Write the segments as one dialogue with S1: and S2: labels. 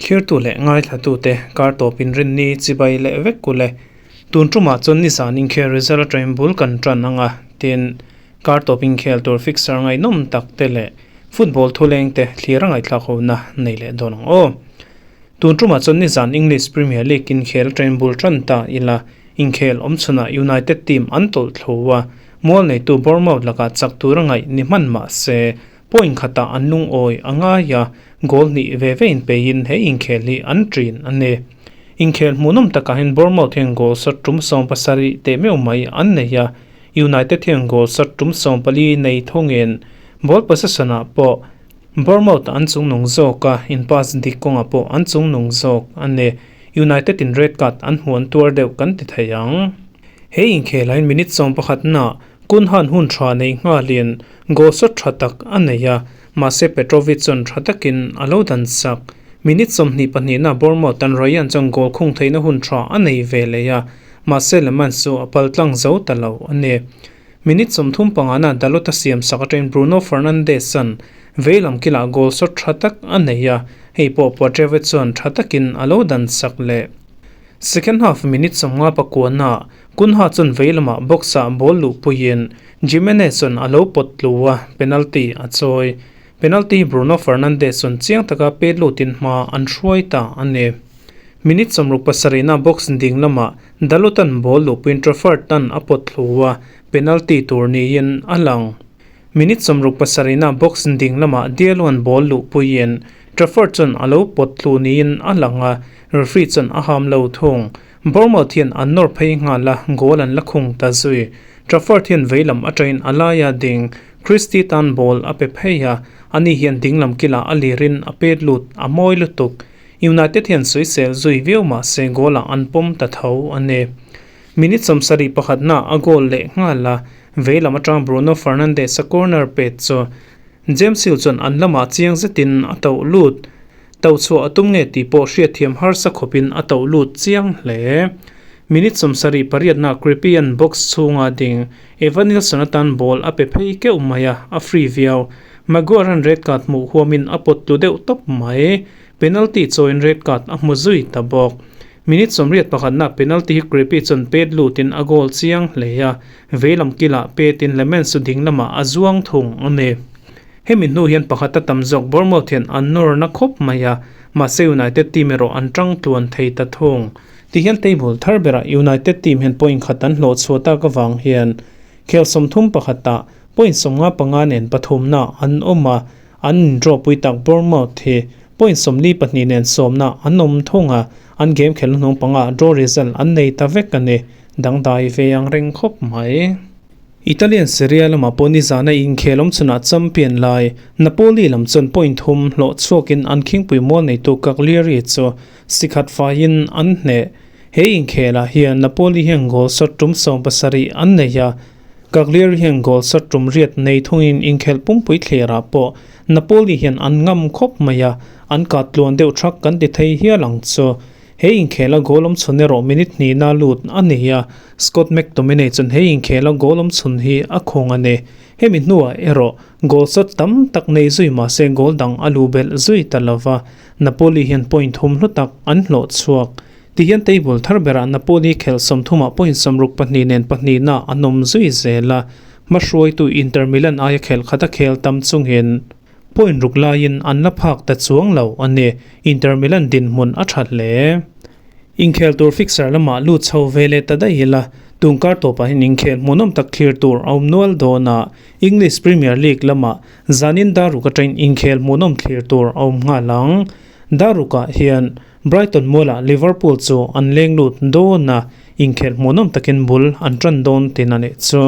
S1: Thirtu leh ngaithlatute kar tawp inrinni chibai leh vek kul e. Tun tumah chuan nizan inkhel result atangin bul kan tan ang a, tin kar tawp inkhel tur fixture ngaihnawm tak te leh football thuleng te thlir a ngaihthlak hona nei leh dawn ang aw. Tun tumah chuan nizan English Premier League inkhel atangin bul tan ta ila, inkhel awm chhunah United team an tawlh thlu a, mual neitu Bournemouth lakah chak tur a ngaih ni hman mah se, Point khatah an lungawi a ngai a, goal hnih ve ve inpeiin he inkhel hi an ṭin a ni. Inkhel hmuhnawm takah hian Bournemouth hian goal shot ṭum 70 teh meuh mai an nei a, United hian goal shot ṭum 14 nei thungin ball possession-ah pawh Bournemouth an chungnung zawk a, in pass dik kawngah pawh an chungnung zawk a ni. United in red card an hmu an tuar deuh kan ti thei ang. He inkhelah hian minute 11 na Kunhan hun tha nei nghalin goal shot tha tak a nei a, mahse Petrovic chuan tha takin a lo dan sak. Minute 22 na Bournemouth tan Ryan chuan goal khung theihna hun tha a nei ve leh a, mahse Lemans chu a pal tlang zo ta lo a ni. Minute 35 na Dalot a siam sak atangin Bruno Fernandes-a'n veilam kilah goal shot tha tak a nei a, hei pawh Poitrevet chuan tha takin a lo dan sak leh. Second half minute 50 pakuana Cunha chuan vei lamah box-ah ball luhpuiin Jimenez chuan a lo pawt tlu a, penalty a chawi. Penalty Bruno Fernandes chuan chiang taka pet lutin hma an hruai ta a ni. Minute 67-na box ding lamah Dalot-a'n ball luhpuiin Trafford-a'n a pawt tlu a, penalty tur niin a lang. Minute 67-na box ding lamah Diallo-a'n ball luhpuiin Trafford chuan a lo pawt tlu niin a lang a, referee chuan a ham lo thung. Bournemouth hian an nawr phei nghal a, goal an la khung ta zui. Trafford hian veilam atangin a laia ding Christie tan ball a pe phei a, ani hian dinglam kilah a lirin a pet lut a mawi lutuk. United hian sawisel zui viau mah se goal ah an pawm ta tho a ni. Minute 71 na a goal leh nghal a, veilam atang Bruno Fernandes a corner pet chu James Hill chuan an lamah chiang zetin a tauh lut. Tauh chhuah a tum nge tih pawh hriatthiam harsa khawpin a tauh lut chiang hle. Minute 78 na Creepy-a'n box chhunga ding Evanilson atan ball a pe phei keuh mai a, a free viau. Maguire-a'n red card hmuh huamin a pawt tlu deuh tawp mai. Penalty chawiin red card a hmu zui ta bawk. Minute 81 na penalty hi Creepy chuan pet lutin a goal chiang hle a, veilam kilah petin Lemens chu ding lamah a zuang thung a ni. Hemi hnu hian pakhat a tam zawk Bournemouth hian an nawr na khawp mai a, mahse United team erawh an tang tluan thei ta thung. Tihian table thar berah United team hian point khat an hlawh chhuah tak avang hian khel 31 ah point 55 nen pathumna an awm a, an in-draw pui tak Bournemouth hi point 42 nen sawmna an awm thung a, an game khelh hnung panga draw result an nei ta vek a ni, dangdai ve ang reng khawp mai. Italian Serie A lamah pawh nizana inkhel awm chhunah champion lai Napoli lam chuan point thum hlawh chhuakin an khingpui mual neitu Cagliari chu sikhat faiin an hneh. He inkhelah hian Napoli hian goal shot tum 70 an nei a, Cagliari hian goal shot tum riat nei thungin inkhelh pumpui thlirah pawh Napoli hian an ngam khawp mai a, an kat tluan deuh thak kan ti thei hial ang chu. He inkhela goal awm chhun erawh minute hnihna lut a ni a, Scott McTominay chuan he inkhela goal awm chhun hi a khawng a ni. Hemi hnuah erawh goal shot tam tak nei zui mah se goal dang a lu belh zui ta lova, Napoli hian point thum hlu tak an hlawh chhuak. Tihian table thar berah Napoli khelh 30 ah point 62 nen pahnihna an awm zui zel a, hmahruaitu Inter Milan aia khelh khat a khel tam chungin Point ruk laiin an la phak ta chuang lo a ni. Inter Milan dinhmun a tha hle. Inkhel tur fixture lamah lut chho ve leh ta daih ila, tun kar tawpah hian inkhel hmuhnawm tak thlir tur a awm nual dawn a, English Premier League lamah zanin Daruk atangin inkhel hmuhnawm thlir tur a awm nghal ang. Darukah hian Brighton mualah Liverpool chu an leng lut dawn a, inkhel hmuhnawm takin bul an tan dawn tin a nih chu.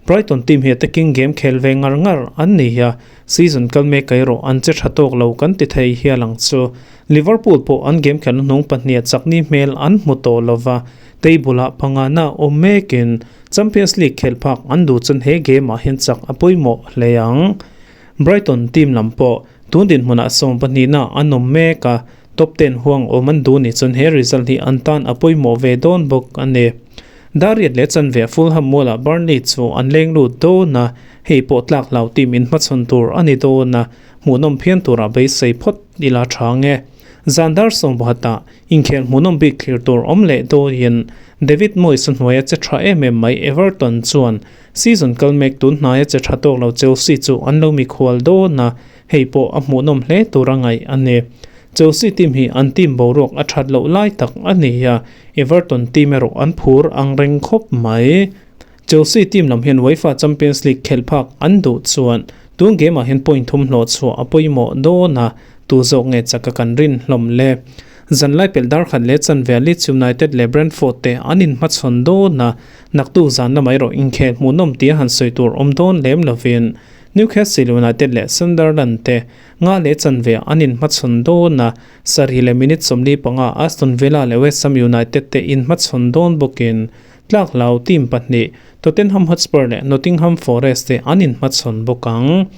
S1: Brighton team hi attacking game khel ve ngar ngar an ni a, season kal mek erawh an che tha tawk lo kan ti thei hial ang chu. Liverpool pawh an game khelna hnung pahniha chakni hmel an hmu tawh lova, table ah pangana awm mekin Champions League khelh phak an duh chuan he game ah hian chak a pawimawh hle ang. Brighton team lam pawh tun dinhmunah 12 na an awm mek a, top 10 huang awm an duh nih chuan he result hi an tan a pawimawh ve dawn bawk a ni. Dar riat leh chanve Fulham mualah Burnley chu an leng lut dawn a, hei pawh tlak hlau team in hmachhawn tur a ni dawn a, hmuhnawm phian tura beisei phawt ila tha nge. Zan dar sawmpakhatah inkhel hmuhnawm bik thlir tur awm leh dawiin David Moyes a hnuaia che tha em em mai Everton chuan season kal mek tun hnaia che tha tawk lo Chelsea chu an lo mikhual dawn a, hei pawh a hmuhnawm hle tura ngaih a ni. Chelsea team hi an team boruak a that loh lai tak a ni a, Everton team erawh an phur ang reng khawp mai. Chelsea team lam hian UEFA Champions League khelh phak an duh chuan tun game ah hian point thum hlawh chhuah a pawimawh dawn a, tu zawk nge chak a kan rin hlawm le. Zanlai pelh dar khat leh chanve ah Leeds United leh Brentford te an inhmachhawn dawn a, naktuk zan lamah erawh inkhel hmuhnawm tia han sawi tur awm dawn lem lovin Newcastle United leh Sunderland te Nga leh chanve an inhmachhawn dawn a, sarih leh minute 45 Aston Villa leh West Ham United te inhmachhawn dawn bawkin tlak hlau team pahnih Tottenham Hotspur leh Nottingham Forest te an inhmachhawn bawk ang.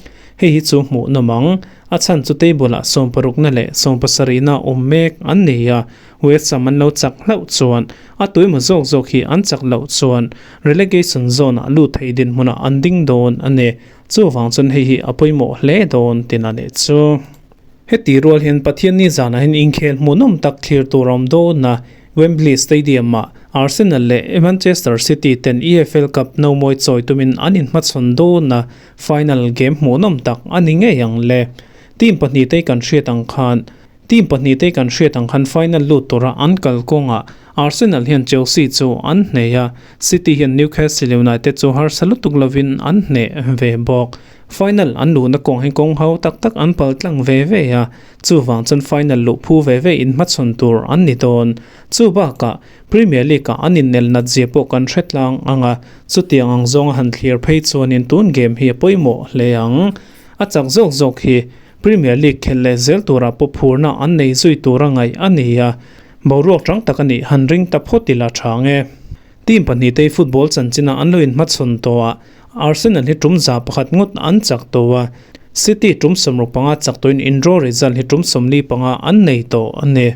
S1: Hei hi chu hmuh nawm ang, a chhan chu table ah sawmparukna leh sawmpasarihna awm mek an ni a, West Ham an lo chak hlauh chuan a tuimaw zawk zawk hi an chak loh chuan relegation zone ah lut thei dinhmunah an ding dawn a ni. Chuvang chuan hei hi a pawimawh hle dawn tina leh chu. Heti rual hian Pathianni zanah hian inkhel hmuhnawm tak thlir tur a awm dawn a, Wembley Stadium-ah Arsenal leh Manchester City ten EFL Cup nomawi chawi tumin an inhmachhawn dawn a, final game hmuhnawm tak a ni ngei ang le. Team pahnihte kan hriat ang khan Team pahnihte kan hriat ang khan final lut tura an kal kawngah Arsenal hian Chelsea chu an hneh a, City hian Newcastle United chu harsa lutuk lovin an hneh ve bawk. Final an luhna kawng hi kawng ho tak tak an pal tlang ve ve a, chuvang chuan final luh phu ve ve inhmachhawn tur an ni dawn. Chu bakah Premier League-ah an innel nat zia pawh kan hre tlang ang a, chutiang ang zawnga han thlir phei chuanin tun game hi a pawimawh hle ang. A chak zawk zawk hi Premier League khelh leh zel turah pawh phurna an nei zui tura ngaih a ni a, boruak rang tak a nih han ring ta phawt ila tha ang e. Team pahnihte football chanchina an lo inhmachhawn tawh a, Arsenal hi tum 100 ngawt an chak tawh a, City tum 65 chak tawhin in draw result hi tum 45 an nei tawh a ni.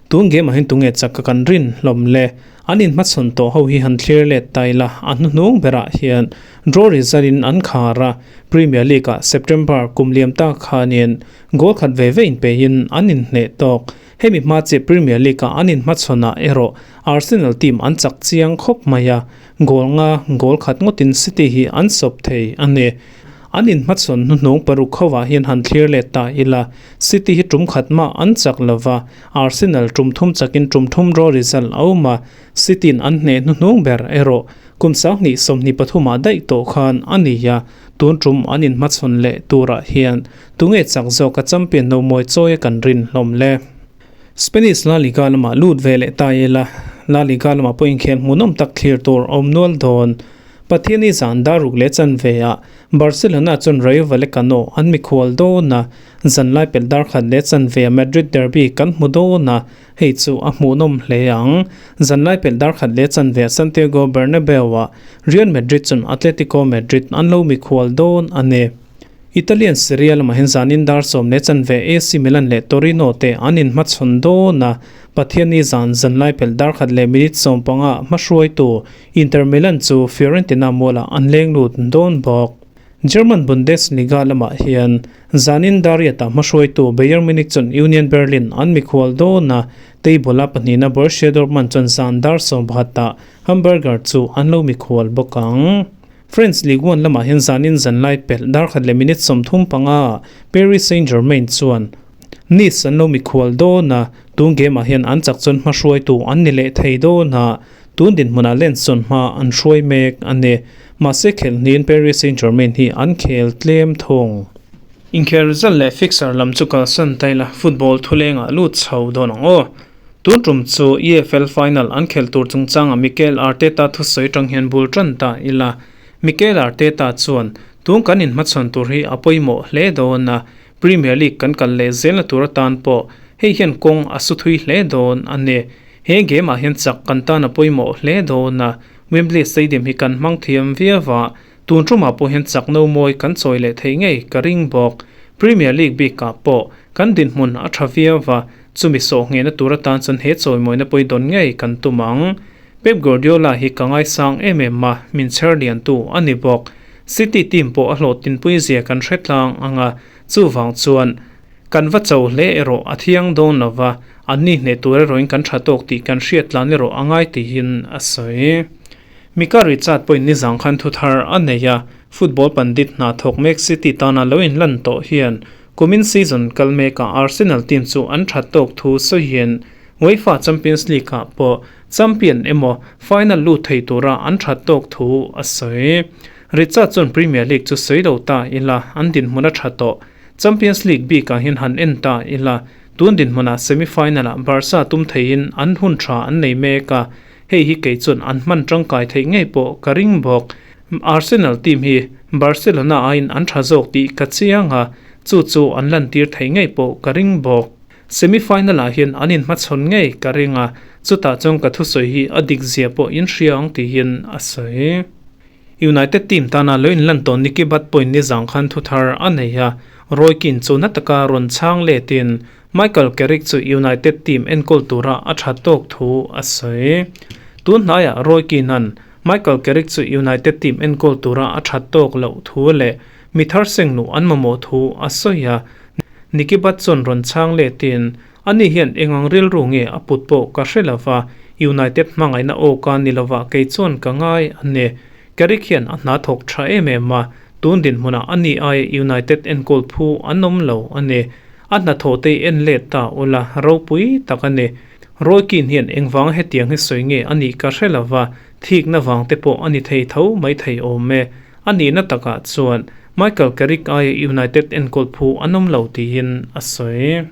S1: Tun game ah hian tunge chak ka kan rin hlawm le? An inhmachhawn tawh ho hi han thlir let ta ila, a hnuhnung berah hian draw result in an khar a, Premier League ah September kum liam tak khanin goal khat ve ve inpeihin an inhneh tawk. Hemi hma chiah Premier League ah an inhmachhawn ah erawh Arsenal team an chak chiang khawp mai a, goal nga goal khat ngawtin City hi an sawp thei a ni. An inhmachhawn hnuhnung paruk ho ah hian han thlir let ta ila, City hi tum khat mah an chak lova, Arsenal tum thum chakin tum thum draw result a awm a, City in an hneh hnuhnung ber erawh kum 2023 ah daih tawh khan a ni a, tun tum an inhmachhawn leh turah hian tunge chak zawk a champion no mawi chawi a kan rin hlawm le. Spanish La Liga lamah lut ve leh ta ila, La Liga lamah pawh inkhel hmuhnawm tak thlir tur a awm nual dawn. Pathiani zan dar ruk leh chanve ah Barcelona chuan Rayo Vallecano an mikhual dawn a, Zanlai pelh dar khat leh chanve a Madrid derby kan hmu dawn a, hei chu a hmuhnawm hle ang. Zanlai pelh dar khat leh chanve a Santiago Bernabeu ah Real Madrid chuan Atletico Madrid an lo mikhual dawn a ni. Italian Serie A lamah hian zanin dar sawm leh chanve AC Milan leh Torino te an inhmachhawn dawn a, Pathianni zan zanlai pelh dar khat leh minute 15 ah hmahruaitu Inter Milan chu Fiorentina mualah an leng lut dawn bawk. German Bundesliga lamah hian zanin Dariata hmahruaitu Bayern Munich chuan Union Berlin an mikhual dawn a, table a pahnihna Borussia Dortmund chuan zan dar 11 ah Hamburger chu an lo mikhual bawk ang. French Ligue 1 lamah hian zanin zanlai pelh dar khat leh minute 35 ah Paris Saint-Germain chuan Nice an lo mikhual dawn a, tun game ah hian an chak chuan hmahruaitu an ni leh thei dawn a, Tun dinhmunah Lens chuan hma an hruai mek a ni. Mahse khelhniin Paris Saint-Germain hi an khel tlem thung. Inkhel result leh fixture lam chu kalsan ta ila, football thulengah lut chho dawn ang aw. Tun tum chu EFL final an khelh tur chungchangah Mikel Arteta thusawi tang hian bul tan ta ila. Mikel Arteta chuan, Tun kan inhmachhawn tur hi a pawimawh hle dawn a, Premier League kan kal leh zelna tur atan pawh hei hian kawng a su thui hle dawn a ni. He game ah hian chak kan tan a pawimawh hle dawn a, Wembley Stadium hi kan hmang thiam viau a, tun tumah pawh hian chak no mawi kan chawi leh thei ngei ka ring bawk. Premier League bikah pawh kan dinhmun a tha viau a, chumi sawh nghehna tur atan chuan he chawimawina pawi dawn ngei kan tum ang. Pep Guardiola hi ka ngaisang em em a, min chher liantu a ni bawk. City team pawh a hlawhtlinpui zia kan hre tlang ang a, chuvang chuan kan va cho hle erawh a thiang dawn lo va, anni hneh tur erawhin kan tha tawk tih kan hriat tlan erawh a ngai tihin a sawi. Mika Richard pawhin nizang khan thu thar a nei a, football pandit hna thawk mek City tana lo inlan tawh hian kumin season kal mekah Arsenal team chu an tha tawk thu sawiin UEFA Champions League-ah pawh champion emaw final lut thei tura an that tawk thu a sawi. Richard chuan Premier League chu sawi lo ta ila an dinhmun a tha tawh. Champions League bikah hian han en ta ila tun dinhmunah semi-final-ah Barca tum theiin an hun tha an nei mek a, hei hi kei chuan an hman tangkai theih ngei pawh ka ring bawk. Arsenal team hi Barcelona aiin an tha zawk tih ka chiang a, chu chu an lantir theih ngei pawh ka ring bawk. Semi-final ah hian an inhmachhawn ngei ka ring a, chutah chuan ka thusawi hi a dik zia pawh in hria ang tihin a sawi. United team tana lo inlan tawh Nicky Butt pawhin nizang khan thu thar a nei a, Roy Keane chu na taka rawn chhang letin Michael Carrick chu United team enkawl tura a tha tawk thu a sawi. Tun hnaiah Roy Keane-a'n Michael Carrick chu United team enkawl tura a tha tawk loh thu leh mi thar sengluh an mamawh thu a sawi a, Nicky Butt chuan rawn chhang letin, Ani hian engang rilru nge a put pawh ka hre lova, United hmangaihna aw ka ni lova kei chuan ka ngai a ni. Carrick hian a hna thawk tha em em a, tun dinhmunah ani aia United enkawl phu an awm lo a ni. A hnathawh te i en let ta ula, ropui tak a ni. Roy Keane hian engvanga hetiang hi sawi nge a nih ka hre lova, thikna vang te pawh a ni thei tho mai thei awm e. A nihna takah chuan Michael Carrick aia United enkawl phu an awm lo tiin a sawi.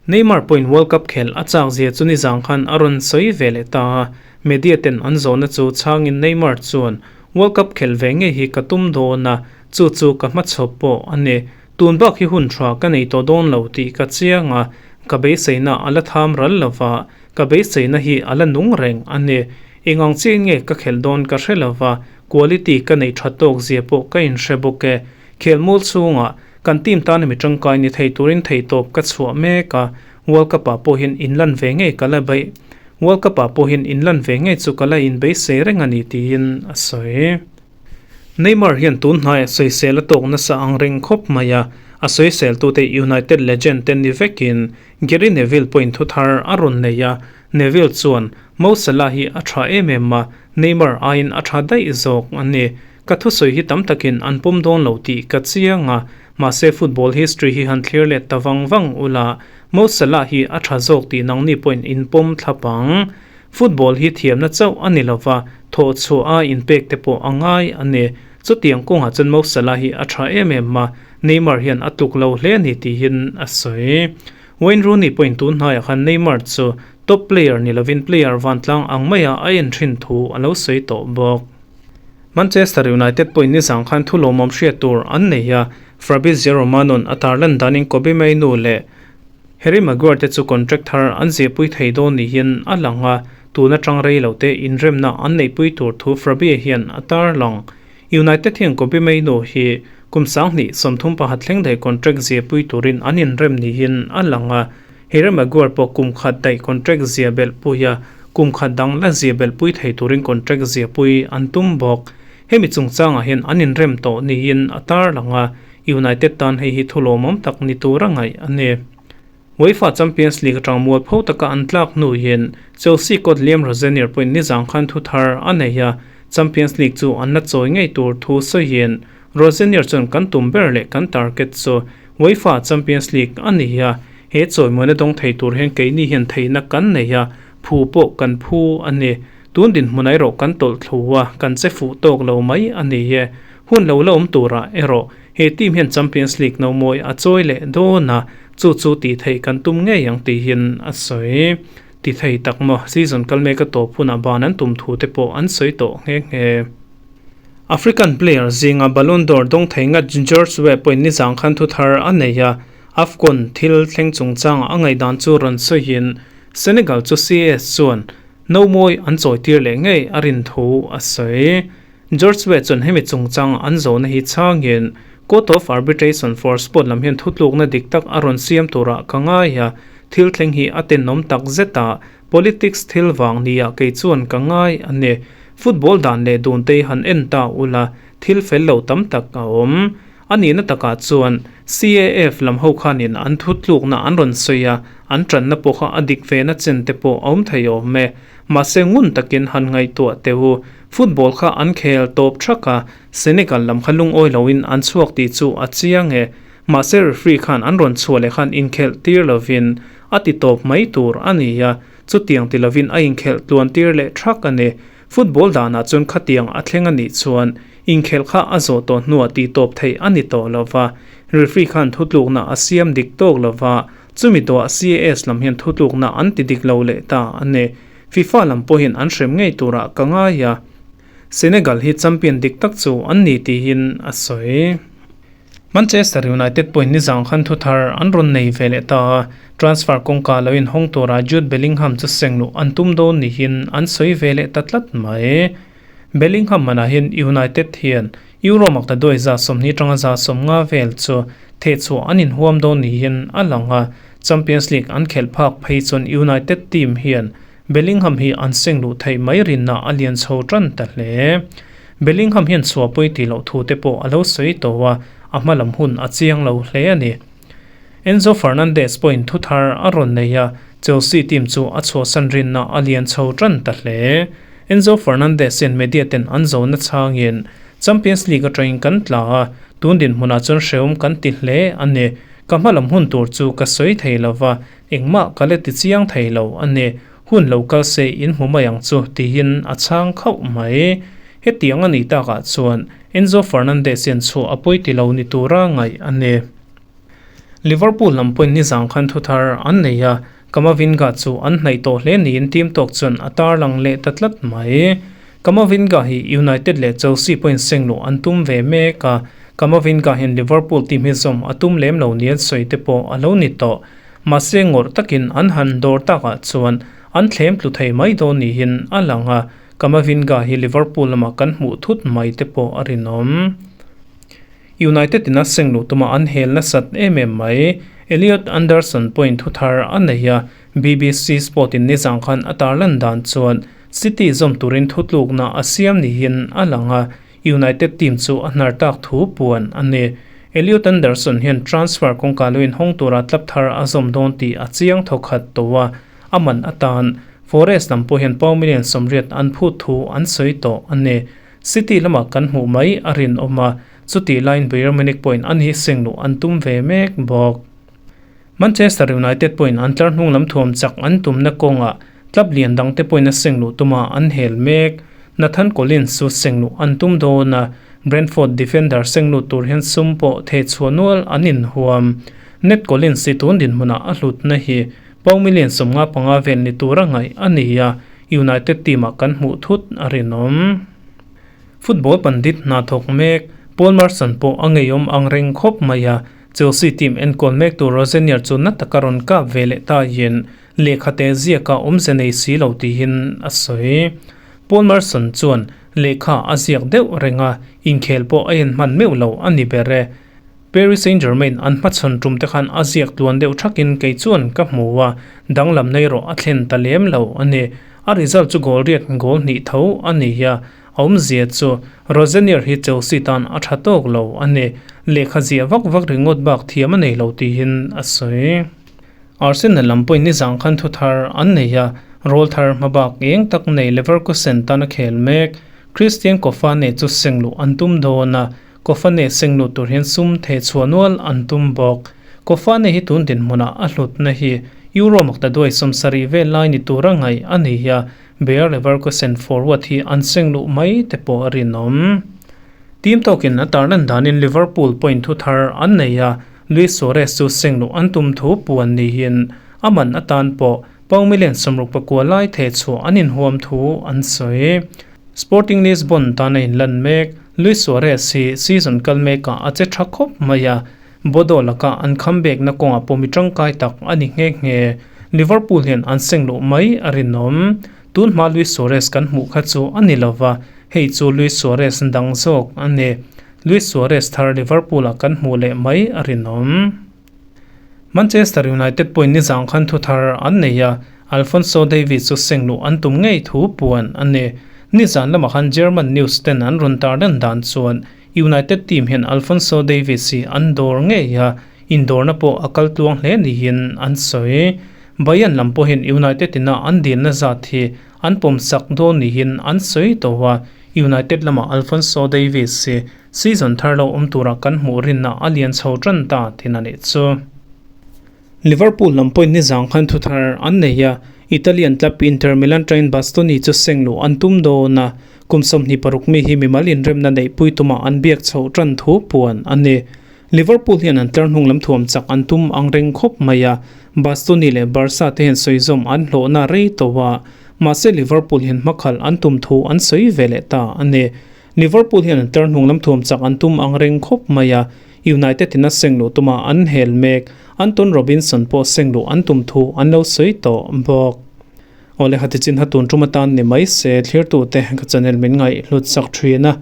S1: Neymar pawhin World Cup khelh a chak zia chu nizang khan a rawn sawi ve leh ta a, media ten an zawhna chu chhangin Neymar chuan, World Cup khelh ve ngei hi ka tum dawn a, chu chu ka hmachhawp pawh a ni. Tun bak hi hun tha ka nei tawh dawn lo tih ka chiang a, ka beiseina a la tham ral lo va, ka beiseina hi a la nung reng a ni. Eng ang chiah in nge ka khelh dawn ka hre lo va, quality ka neih tha tawk zia pawh ka inhre bawk e. Khelmual chhungah kan team tana mi tangkai ni thei turin theihtawp ka chhuah mek a, World Cup ah pawh hian inlan ve ngei ka la beih. World Cup ah pawh hian inlan ve ngei chu ka la inbeisei reng a ni tiin a sawi. Neymar hian tun hnaiah sawisel a tawk nasa ang reng khawp mai a, a sawiseltute United legend te ni vekin Gary Neville pawhin thuthar a rawn nei a, Neville chuan, Mo Salah hi a tha em em a, Neymar aiin a tha daih zawk a ni. Ka thusawi hi tam takin an pawm dawn lo tih ka chiang a, mahse football history hi han thlir let ta vang vang ula, Mo Salah hi a tha zawk tih nangni pawhin in pawm thlap ang. Football hi thiamna chauh a ni lova, thawh chhuah a inpek te pawh a ngai a ni. Chutiang kawngah chuan Mo Salah hi a tha em em a, Neymar hian a tluk lo hle a ni tiin a sawi. Wayne Rooney pawhin tun hnaiah khan Neymar chu top player ni lovin player vantlang ang maia a en thin thu a lo sawi tawh bawk. Manchester United pawhin nizang khan thu lawmawm hriat tur an nei a, Fabrizio Romano-a'n a tarlan danin Kobbie Mainoo leh Harry Maguire te chu contract thar an ziahpui thei dawn niin a lang a, tun atang rei lo te inremna an neihpui tur thu Fabie hian a tarlang. United hian Kobbie Mainoo hi kum 2030 thleng daih contract ziahpui turin an inrem niin a lang a, Harry Maguire pawh kum khat daih contract zia belhpui a, kum khat dang la zia belhpui thei turin contract ziahpui an tum bawk. Hemi chungchangah hian an inrem tawh niin a tarlang a, United tan hei hi thu lawmawm tak ni tura ngaih a ni. UEFA Champions League atang mualpho taka an tlak hnu hian Chelsea coach Liam Rosenior pawhin nizang khan thu thar a nei a, Champions League chu an la chawi ngei tur thu sawiin Rosenior chuan kan tum ber leh kan target chu UEFA Champions League a ni a, he chawimawina dawng thei tur hian keini hian theihna kan nei a, phu pawh kan phu a ni. Tun dinhmun erawh kan tawlh thlu a, kan che fuh tawk lo mai a ni e. Hun lo la awm turah erawh he team hian Champions League no mawi a chawi leh dawn a, chu chu tih theih kan tum ngei ang tihin a sawi. Ti thei tak maw, season kal mek a tawp hunah ban an tum thu te pawh an sawi tawh nghe nghe. African player zinga Ballon d'Or dawng thei ngat George Weah pawhin nizang khan thu thar a nei a, AFCON thil thleng chungchangah a ngaihdan chu rawn sawiin Senegal chu CAS chuan no mawi an chawitir leh ngei a rin thu a sawi. George Weah chuan hemi chungchang an zawhna hi chhangin Court of Arbitration for Sport lam hian thutlukna dik tak a rawn siam turah ka ngai a, thil thleng hi a tenawm tak zet a, Politics thil vang nia kei chuan ka ngai a ni. Football dan leh dun te han en ta ula, thil fel lo tam tak a awm. A nihna takah chuan CAF lam ho khanin an thutlukna an rawn sawi a, an tanna pawh kha a dik ve na chen te pawh a awm thei awm e. Mahse ngun takin han ngaihtuah teh u. Football kha an khel tawp thak a, Senegal lam kha lungawi loin an chhuak tih chu a chiang e. Mahse referee khan an rawn chhuah leh khan inkhelh tir lovin a ti tawp mai tur a ni a, chutiang ti lovin a inkhelh tluan tir leh thak a ni. Football danah chuan khatiang a thleng a nih chuan inkhelh kha a zawh tawh hnuah tih tawp theih a ni tawh lova, referee khan thutlukna a siam dik tawk lova, chumi tawhah CAS lam hian thutlukna an ti dik lo leh ta a ni. FIFA lam pawhin an hrem ngei turah ka ngai a, Senegal hi champion dik tak chu an ni tiin a sawi. Manchester United pawhin nizang khan thuthar an rawn nei ve leh ta a, transfer kawngka lo inhawng tura Jude Bellingham chu sengluh an tum dawn niin an sawi ve leh ta tlat mai. Bellingham manah hian United hian Euro makta duai 20 atanga 50 vel chu thehchhuah an inhuam dawn niin a lang a, Champions League an khelh phak phei chuan United team hian Bellingham hi an sengluh theih mai rinna a lian chho tan ta hle. Bellingham hian chhuahpui tih loh thu te pawh a lo sawi tawh a, a hma lam hun a chiang lo hle a ni. Enzo Fernandez pawhin thu thar a rawn nei a, Chelsea team chu a chhuahsan rinna a lian chho tan ta hle. Enzo Fernandez hian media ten an zawhna chhangin, Champions League atangin kan tla a, tun dinhmunah chuan hrehawm kan ti hle a ni. Ka hma lam hun tur chu ka sawi thei lo va, engmah ka la ti chiang thei lo a ni. Hun lo kal se in hmu mai ang chu tiin a chhang khauh mai. Hetiang a nih takah chuan Enzo Fernandez hian chhuah a pawi ti lo ni tura ngaih a ni. Liverpool lam pawhin nizang khan thuthar an nei a, Camavinga chu an hnaih tawh hle niin team tawk chuan a tarlang leh ta tlat mai. Camavinga hi United leh Chelsea pawhin sengluh an tum ve mek a, Camavinga hian Liverpool team hi zawm a tum lem lo nia sawi te pawh a lo ni tawh. Mahse ngawrh takin an han dawr takah chuan an thlem tlu thei mai dawn niin a lang a, Camavinga hi Liverpool lamah kan hmuh thut mai te pawh a rinawm. United in a seng luh tuma an hel nasat em em mai. Elliot Anderson pawhin thu thar a nei a, BBC Sport in nizang khan a tarlan dan chuan City zawm turin thutlukna a siam niin a lang a, United team chu a hnar tak thu puan a ni. Elliot Anderson hian transfer kawngka lo inhawng tura tlap thar a zawm dawn tih a chiang thawkhat tawh a, a man atan Forest lam pawh hian pound million 80 an phut thu an sawi tawh a ni. City lamah kan hmuh mai a rinawm a, chutih laiin Bayern Munich pawhin an hi sengluh an tum ve mek bawk. Manchester United pawhin an tlar hnung lam thuam chak an tumna kawngah club lian dangte pawhin a sengluh tuma an hel mek. Nathan Collins chu sengluh an tum dawn a, Brentford defender sengluh tur hian sum pawh thehchhuah nual an inhuam. Nat Collins hi tun dinhmunah a hlutna hi pound million 55 vel ni tura ngaih a ni a, United team-ah kan hmuh thut a rinawm. Football pandit hna thawk mek Paul Merson pawh a ngeiawm ang reng khawp mai a, Chelsea team enkawl mek tur Rosenior chu na taka rawn kap ve leh ta hian lehkha te ziaka awmze nei si lo tiin a sawi. Paul Merson chuan lehkha a ziak deuh reng a, inkhel pawh a en hman meuh lo a ni ber e. Paris Saint-Germain an hmachhawn tum te khan a ziak tluan deuh thakin kei chuan ka hmu a, danglam nei rawh a thlen ta lem lo a ni. A result chu goal riat goal hnih tho a ni a. A awmzia chu Rosenior hi Chelsea tan a tha tawk lo a ni. Lehkha ziah vak vak ringawt bak thiam a nei lo tiin a sawi. Arsenal lam pawhin nizang khan thu thar an nei a, rawl thar hma bak eng tak nei Leverkusen tan a khel mek. Christian Kofane chu sengluh an tum dawn a, Kofane sengluh tur hian sum thehchhuah nual an tum bawk. Kofane hi tun dinhmunah a hlutna hi Euro makta duai 70 vel lai ni tura ngaih a ni a, Bayer Leverkusen forward hi an seng luh mai te pawh a rinawm. Team tawkin a tarlan danin Liverpool point thu thar an nei a, Luis Suarez chu seng luh an tum thu puan niin a man atan pawh pound million 69 lai thehchhuah an inhuam thu an sawi. Sporting Lisbon tan a inlan mek, Luis Suarez hi season kal mekah a che tha khawp mai a, Bodo laka an comeback-na kawngah pawh mi tangkai tak a ni nghe nghe. Liverpool hian an seng luh mai a rinawm. Tun hma Luis Suarez kan hmuh kha chu a ni lova, hei chu Luis Suarez dang zawk a ni. Luis Suarez thar Liverpool-ah kan hmuh leh mai a rinawm. Manchester United pawhin nizang khan thu thar an nei a, Alphonso Davies chu seng luh an tum ngei thu puan a ni. Nizan lamah khan German news ten an rawn tar dan dan chuan United team hian Alphonso Davies hi an dawr ngei a, indawrna pawh a kal tluang hle niin an sawi. Bayern lam pawhin United ina an dilna zat hi an pawmsak dawn niin an sawi tawh a, United lamah Alphonso Davies hi season thar lo awm tura kan hmuh rinna a lian chho tan ta thin a nih chu. Liverpool lam pawhin nizang khan thuthar an nei a, Italian club Inter Milan train Bastoni chu seng luh an tum dawn a, kum 26 mi hi mimal inremna neihpui tumah an biak chhoh tan thu puan a ni. Liverpool hian an tlar hnung lam thuam chak an tum ang reng khawp mai a, Bastoni leh Barca te hian sawizawm an hlawhna rei tawh a, mahse Liverpool hian hmakhalh an tum thu an sawi ve leh ta a ni. Liverpool hian an tlar hnung lam thuam chak an tum ang reng khawp mai a, United in a seng luh tuma an hel mek. Anton Robinson pawh seng luh an tum thu an lo sawi tawh bawk. Awle hati chin ha tun tum atan ni mai se thlirtute ka channel min ngaih hlut sak thin a,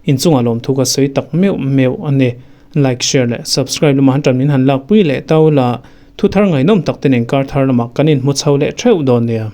S1: inchungah lawmthu ka sawi tak meuh meuh a ni. Like, share leh subscribe lamah han tan min han lakpui leh tau la, thu thar ngaihnawm tak te nen kar thar lamah kan inhmu chho leh theuh dawn nia.